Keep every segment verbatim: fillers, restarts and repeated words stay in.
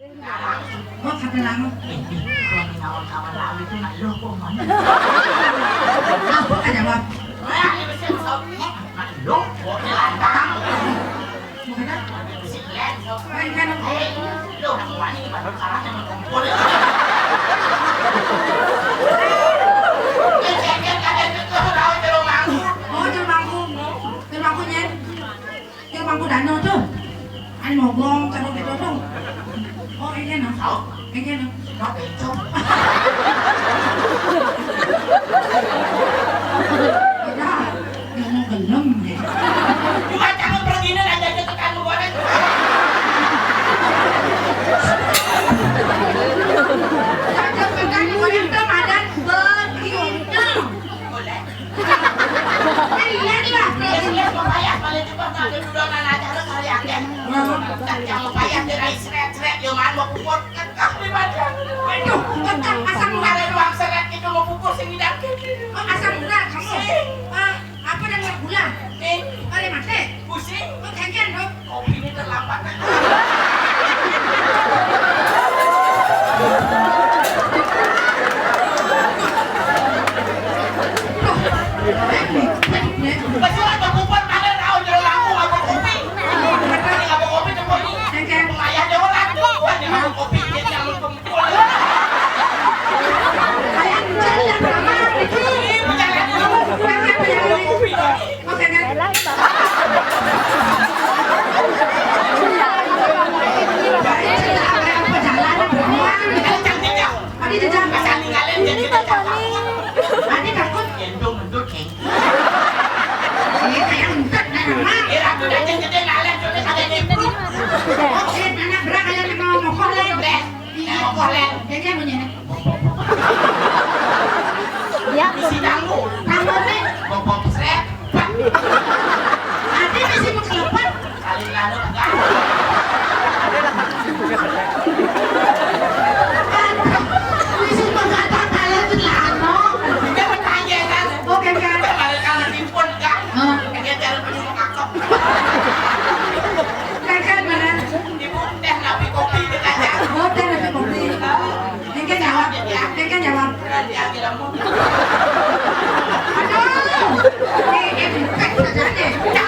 Oh, kata lama. Ini, kalau kawan-kawan lalu itu nggak lo, kok mana? Apa kata jawab? Wah, ini mesti besar. Nggak lo, kok ini lantang. Mau kata? Mesti len, so. Main kan? Eh, lo, yang mana ini, baru sekarang yang kumpul. Ini ceker, ada juga, tahu, jeruk mangkuk. Oh, jeruk mangkuk. Jeruk mangkuknya. Yang bangku danau tuh. Ai mogong, cara gitu tuh. Oh, ini nah. Tahu? Ini nah. Sudah bencong. Udah. Yang mau gelem, ya. Bukan kamu pergi nih, aja aja tekan goreng. Aja tekan goreng tuh ada begitu. Boleh. Kan iya nih, Mas. Iya, iya, mau payah, paling cepat, nah, dia udah nanya acara kali ya, Ken. Heeh. Kan jangan payah, dia naik seret-seret, dia main mau pukul, kekeh di badan. Waduh, kekeh, asam urat. Ada ruang seret itu mau pukul, sing ngidang, Ken. Oh, asam urat, kamu? Sing. Ah, apa dan nggak gula? Sing. Kali mati? Pusing. Oh, gantian, dong. Kopi ini terlambat. Betul, ada kupon, ada tahu, jangan laku, apa kopi? Ini apa kopi, coba ini? Pengayah, jangan laku, jangan kopi, dia jangan kumpul. Ini berjalan dulu. Kopi, kopi. Oke, kan? Tadi jejak. Tadi jejak. Ini Bapak Ning. Tadi takut. Gendong, gendong, Keng. Ini kayak entet, nah, Mak. Ini rambut aja gede, lalat, udah kagak nyemplung. Oke, anak berak, kayak mau mokok, Len. Len, mau mokok, Len. Jadi apa, Len? Ya. Isi dangu. Rambutnya. Bobok srepet. Ati mesti mengkelepet. Saling lanu pegang. Aduh, mesti menggatak kalian tuh lanu. Dia bertanya kan. Oke, kan. Kemarin kalau timpun kan. Hah? Dia cari penyuh kakep. Kan, kan, mana? Ibu teh napi kopi ditanya. Oh, teh napi kopi. Engke jawab, engke jawab. Aduh, eh, eh, bukan saja deh. Saya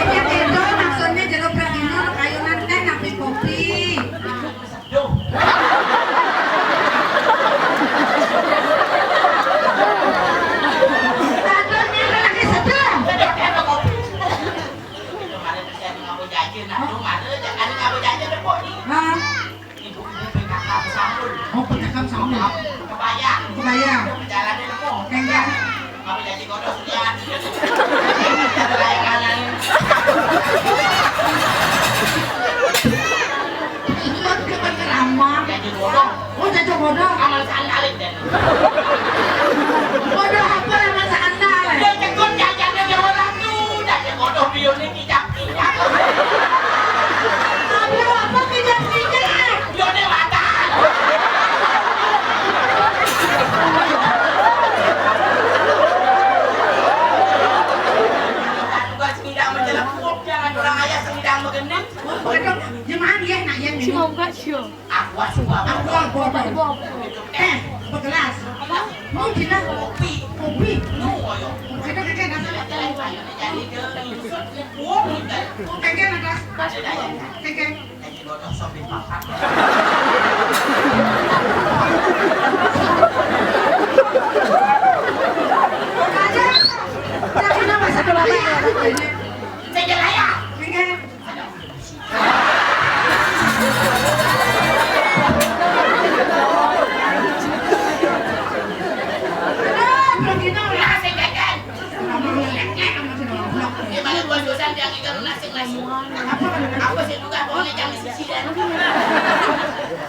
nggak tahu maksudnya jeruk pradino, kayunan teh, napi kopi. Duh. Aduh, ini lagi sedang. Kemarin saya ngapa jajan, aduh, mana aja, ada ngapa jajan, ada kok nih. Hah? Ibu-ibu P K K Sambul. Oh, P K K Sambul. Kebaya. Kebaya. Jalan di Lemo. Enggak. Apa jadi kodos dia? Jalan kanan. Itu kan kebeneran, Mak. Jadi bodoh. Oh, jadi bodoh. Amal sandalin deh. Bodoh apa yang masa anda, Le? Dia cekut jajannya di orang tuh. Jadi bodoh, bionik. Apa, apa kijang-kijang? Yo, dewata. Bukan sengidang menjelepuk, jangan orang ayah sengidang begenit. Waduh, jemaah ya, nak, ya, minum. Cuma buka, cium. Aqua, aqua, aqua, aqua, aqua. Eh, begelas. Apa? Mau gila? Kopi. Kopi. Lu, ayo. Kita, kita, kita. Ayo, ayo, ayo, ayo. Oh, kengkeng atas. Kengkeng. Aja. Tapi nama satu lagi. Saya jalan ya. Kengkeng.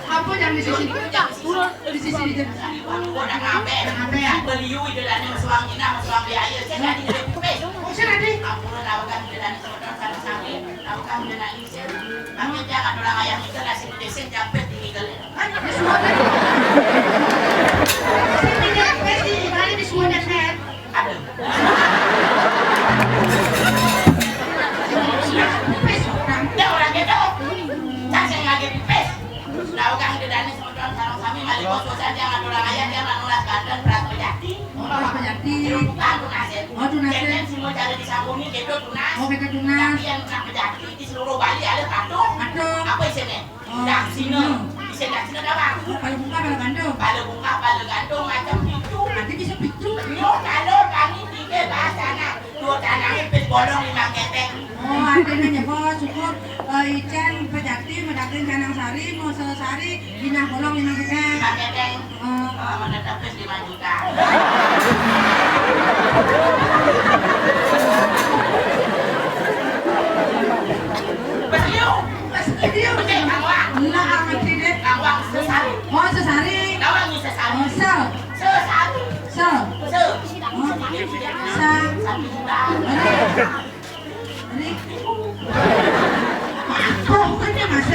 Apa yang di sisi? Di sisi di sisi. Udah ngapain? Ngapain? Beli yu itu lah, yang suang Cina, suang biaya. Saya tadi udah pipis. Oh, saya tadi. Ampun, lakukan udah dari sebentar sama-sama. Lakukan udah dari Makanya jangan orang ayah kita kasih medicine capek di legal. Kan dia semua tadi. Saya tidak pipis di mana di semua D P R. Aduh. Pipis orang. Dia orang gitu. Saya lagi pipis. Kami malih kos-kosan yang aturan ayah, yang anu las banten, beras pejati. Oh, beras pejati. Jeruk bukan tunasin. Oh, tunasin. Kenten semua cara disambungi, gitu tunas. Oh, gitu tunas. Tapi yang nak pejati di seluruh Bali ada patung. Patung. Apa isinya? Oh, daksina. Isinya daksina dah, Bang. Oh, kalau buka, kalau gantung. Kalau buka, kalau gantung, macam itu. Nanti bisa pitu. Yo, kalau kami tiga bahasa anak. Duh, canangé pis bolong limang kéténg. Oh, artinya nyebut cukup, eh, icén pejati medakin canang sari, mau sesari, jinah bolong limang kéténg. Limang kéténg. Eh. Oh, menetap pis lima juta. Pes liu. Pes liu. Pecék, Kang Wang. Lah, amat sih, Dek. Kang Wang, sesari. Oh, sesari. Kang Wang, sesari. Oh, se. Sesari. Se. Se. Oh. Sa. Satu juta. Ri. Ri. Apa hubungannya, Mas?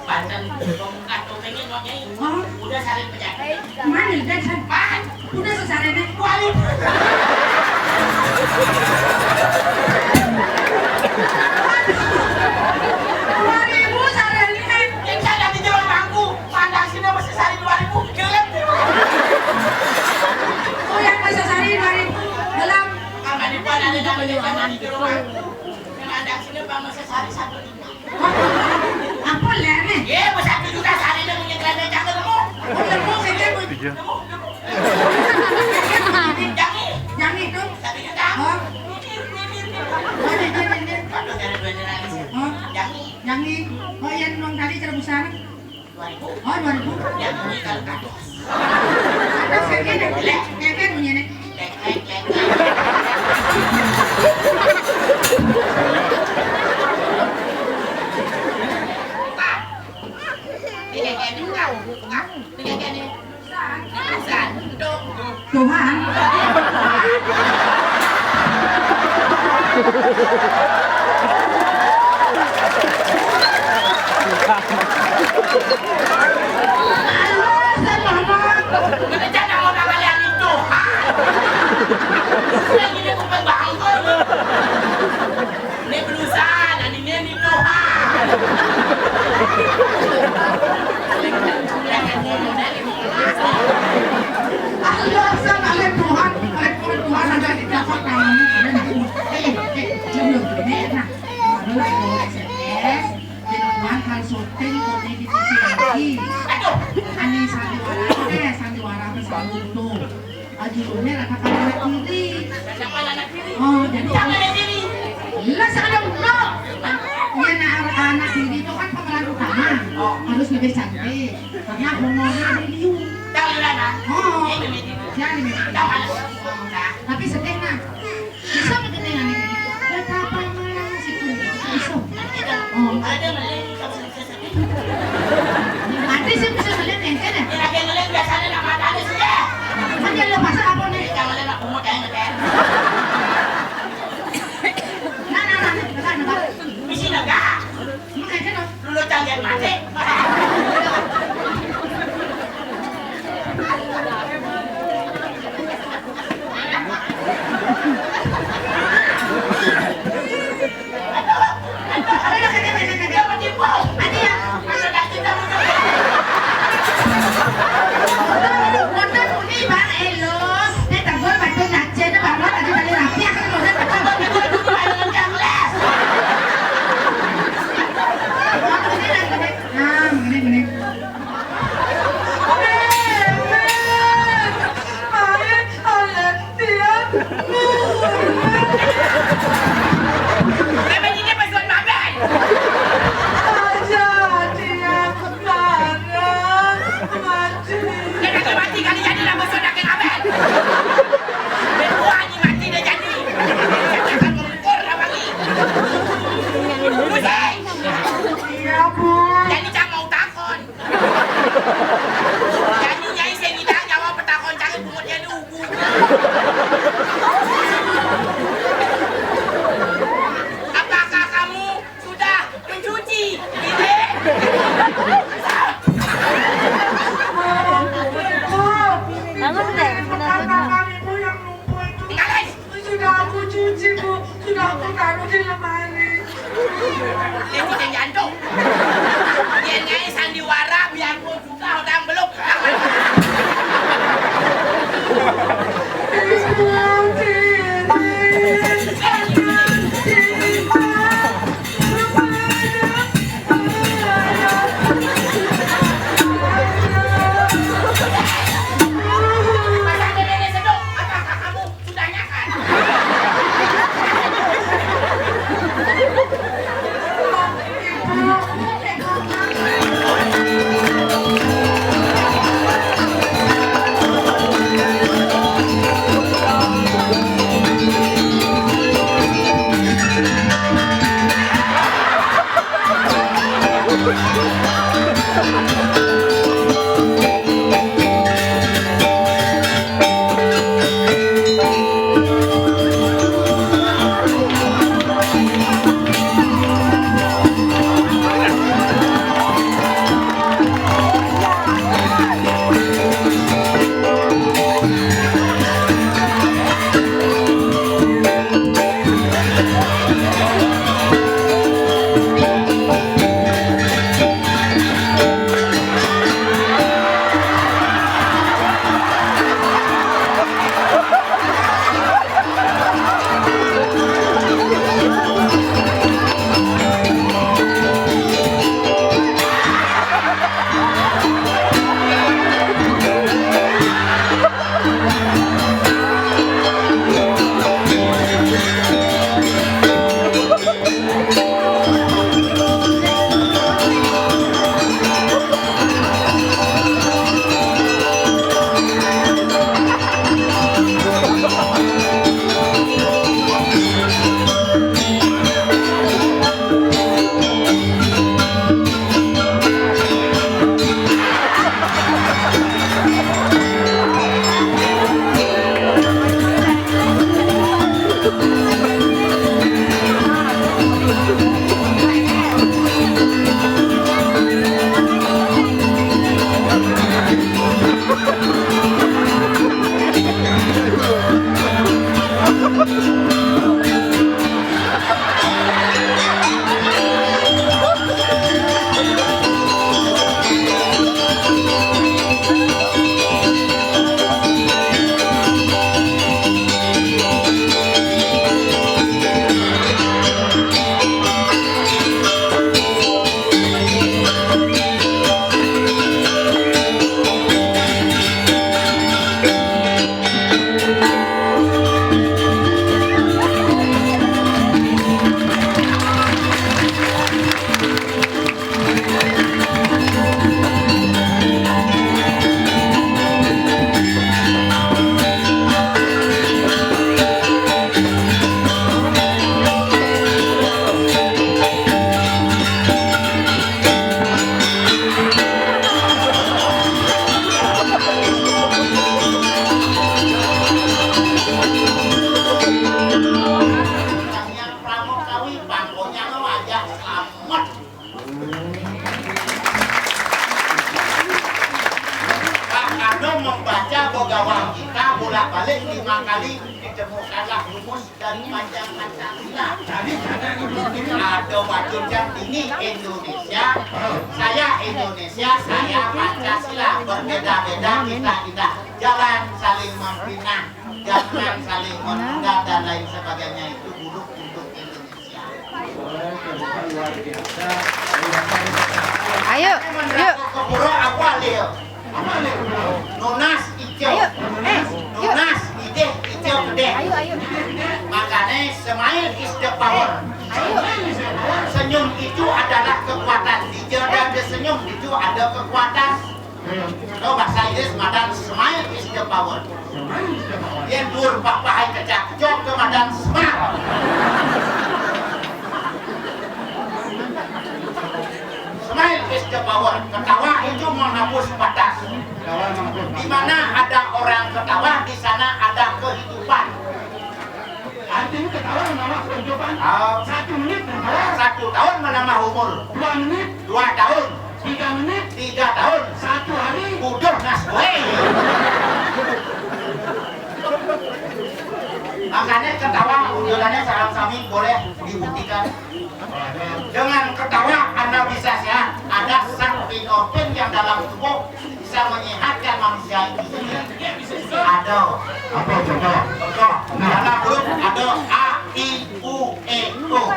Banten, pemungkas topengnya, Nyai. Oh. Udah saling penyakit. Mana udah, San? Pan. Udah sesaréné. Dua ribu. Dua ribu saréné. Yang saya di jero mangku, pandang sini masih sari dua ribu. Gelap. Oh, yang masih sari dua ribu. Gelap. Karena di mana ada nama di jero mangku. Yang pandang sini bang masih sari satu. Apa lene? Ye, bos satu juta sehari dia punya kereta cakep nemu. Oh, nemu, saya nemu. Iya. Nemu, nemu. Jangi. Jangi tuh. Satu juta. Oh. Ini, ini, ini. Oh, ini, ini, ini. Aduh, dari dua ratus. Oh. Jangi. Jangi. Oh, iya, nuang tali cerebusan. Dua ribu. Oh, dua ribu. Jangi kalau kado. Ada sekian ya? Lek, ngepet punya nih. Lek, lek, lek, lek. Pak. Ini kayak dulu. Pak. Ini kayak nih. Ini pesan. Tuh. Tuhan. Ngerencana mau tangan yang itu, ha? Yang ini bukan bangkol. Ini berusaha, dan ini yang itu, ha? Alasan oleh Tuhan, oleh Tuhan ada di dapat tanganmu. Eh, eh, belum, belum, eh, nah, baru S M S. Di depan kan syuting komedi T V lagi. Aduh. Ani sandiwara téh, sandiwara téh selalu tuh. Ah, judulnya Ratakan Anak Tiri. Ratakan Anak Tiri. Oh, jadi sama anak tiri. Lah, sekarang no. Iya, nah, anak tiri itu kan pemeran utama. Oh. Harus lebih cantik. Karena humornya ada di liu. Tahu lah, nah. Oh. Ini komedi. Ya, ini. Tahu lah. Tapi sedih, nah. Bisa begitu ya, nih. Betapa malang si kulit. Bisa. Oh. Ada melihat. Nanti sih bisa ngeliat ente deh. Ini lagi ngeliat biasanya nama tadi sih ya. Kan dia lepas apa nih? Kita ngeliat aku mau kayak ngetes. Nah, nah, nah, nah, nah, nah. Bisa nggak? Lu kayaknya dong. Lu lo canggih mati. Dia. Bébé ini pesuan mabén. Aja dia marah mati. Dia kagak mati, kali jadi lah pesuan daging abén. Bébé gua ini mati dia jadi. Jangan ngukur abang ini. Pusing. Iya, Bu. Jadi cang mau takon. Jadi nyai sing ngidang nyawa petakon cangé bungut nyai di ubu. Apakah kamu sudah mencuci? Ini? Bangun deh, benar-benar. Tinggalin. Sudah aku cuci, Bu. Sudah aku taruh di lemari. Dia cuci jantung. Dia nyai sandiwara, biarpun susah, orang Tanya Pramokawi, pangkonya lo aja selamat. Pak Kano membaca Bhagavad Gita bolak-balik lima kali, ditemukanlah rumus dari Pancasila. Ada wajib ini Indonesia, saya Indonesia, saya Pancasila. Berbeda-beda kita indah. Jalan saling memfitnah, jangan saling menunda dan lain sebagainya itu buruk untuk Indonesia. Ayo, yuk. Kepura apa dia? Nunas ijo. Ayo, eh, yuk. Nunas idih ijo gedé. Ayo, ayo. Makanya smile is the power. Ayo. Senyum itu adalah kekuatan. Di jero senyum itu ada kekuatan. Kalau bahasa Inggris madan smile is the power. Yén dur papahé kecak-kecok ke madan smile. Smile is the power. Ketawa itu menghapus batas. Di mana ada orang ketawa, di sana ada kehidupan. Artinya ketawa menambah kehidupan. Ah, Satu menit ketawa. Satu tahun menambah umur. Dua menit. Dua tahun. Tiga menit. Tiga tahun. Satu hari. Udah nas gue. Makanya ketawa ujurannya sareng sami boleh dibuktikan. Dengan ketawa Anda bisa sehat. Ada endorfin yang dalam tubuh bisa menyehatkan manusia itu. Ada. Apa contoh? Contoh, dalam huruf ada A, I, U, E, O. Oh,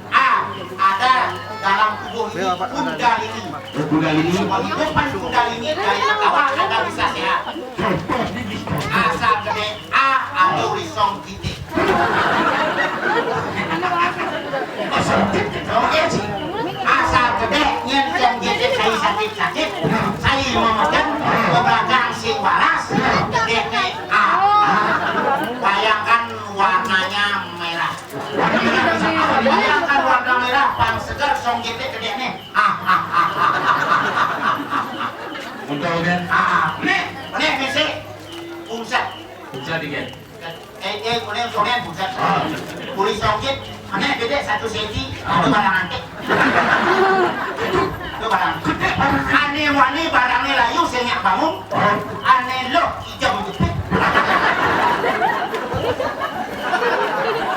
A, ada dalam tubuh ini kundalini. Kundalini. Penghidupan kundalini dari ketawa Anda bisa sehat. Contoh di diskon. Asal gedé A, ada ulisong titik. Oke, asal gedé nyén song titik saya sakit-sakit, saya memegang ke belakang si waras, gedé A. Bayangkan warnanya merah. Bayangkan warna merah, pang seger, song titik gedé nih. Contoh kan? Ah, nih, nih misi. Bungset. Bisa dikit. Eh, eh, mulai sonen bungset. Kulit songkit, mana beda satu senti, ada barang antik. Itu barang. Ané wani barangnya layu, sing nyak bangun. Ané loh, hijau jepit.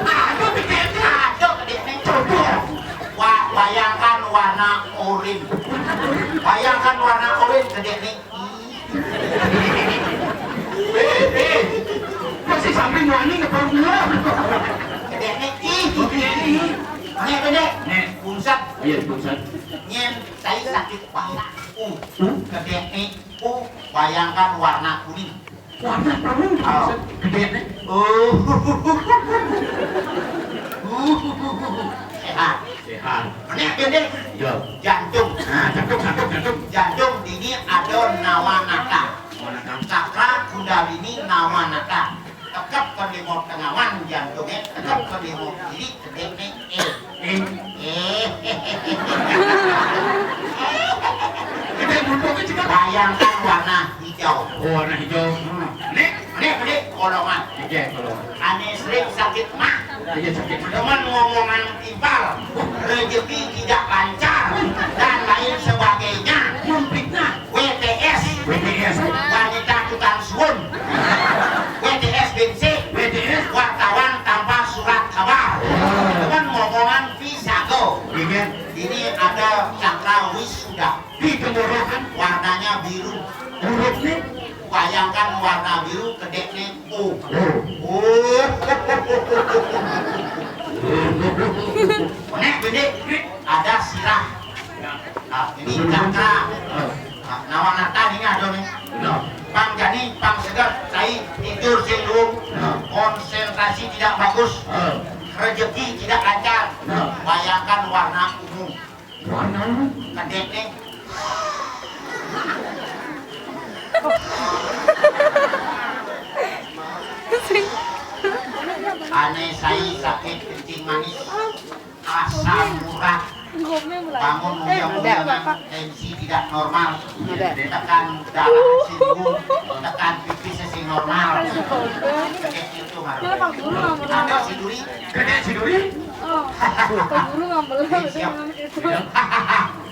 Ada pikirnya, ada. Orin. Bayangkan warna orin, gedéné. Eh, eh. Masih sambil nyanyi ngebor gua. Gedéné ih. Oké. Né, gedé. Né. Bungsét. Iya, bungsét. Nyén, saya sakit kepala. Uh, gedéné. Uh, bayangkan warna kuning. Warna kuning. Oh. Gedéné. Oh. Sehat. Sehat. Né, gedé. Iya. Jantung. Nah, jantung, jantung, jantung. Jantung dini ada nawa nata. Nawa nata. Cakra kundalini nawa nata. Tekep ka démo tengawan jantungé, tekep ka démo kiri, gedéné. Eh. Eh. Eh. Gedé buntutnya juga. Bayangkan warna hijau. Oh, warna hijau. Hmm. Né, né, né, golongan. Iya, golongan. Ané sering sakit mah. Iya, sakit. Demen ngomongan timpal. Rezeki tidak lancar dan lain sebagainya. Memfitnah. W T S. W T S. Wanita tukang suun. W T S binsé. W T S. Wartawan tanpa surat kabar. Oh. Demen ngomongan pisago. Iya. Ini ada cakra wisuda. Di tenggorokan. Warnanya biru. Hurufnya. Bayangkan warna biru, gedéné O. O. Né, gedé, ada sirah. Nah, ini cakra. Nah, nawa nata ini ada né. Pang jani, pang seger, cai tidur sing luung, konsentrasi tidak bagus, rezeki tidak lancar. Bayangkan warna ungu. Warna ungu. Gedéné. Ané sai sakit kencing manis. Asam urat. Bangun uyang-uyangan, tensi tidak normal. Tekan darah sing tinggi, tekan pipis sing normal. Gedé itu harus. Ada si Duri. Gedé si Duri. Din siap.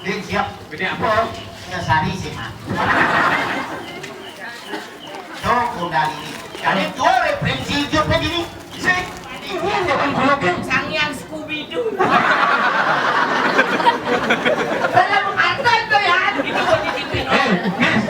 Din siap. Gedé apa? Sari sih, Mak. Tuh, kundalini. Jadi tuh referensi hidupnya gini. Sik. Ini bukan gulung, ya. Sang Yang Scooby-Doo. Belum ada itu ya. Itu buat di T V. Eh, Mas.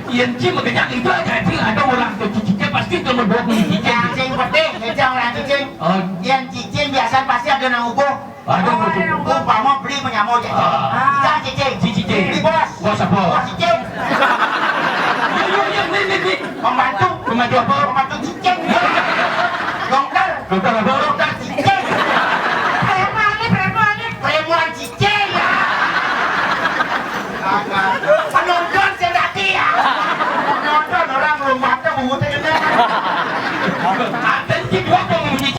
Yén ci makejang itu aja, ci ada orang tuh cicingnya pasti cuma dua puluh cicing. Yang sing penting, ngejang orang cicing. Oh. Yén cicing biasa pasti ada nang ubuh. Aduh, aduh, aduh. Umpama beli menyamur, Cécé. Ah. Ikan cicing. Ci cicing. Beli bos. Bos apa? Bos cicing. Iya, iya, iya, nih, nih, nih. Pembantu. Pembantu apa? Pembantu cicing. Dokter. Dokter apa? Dokter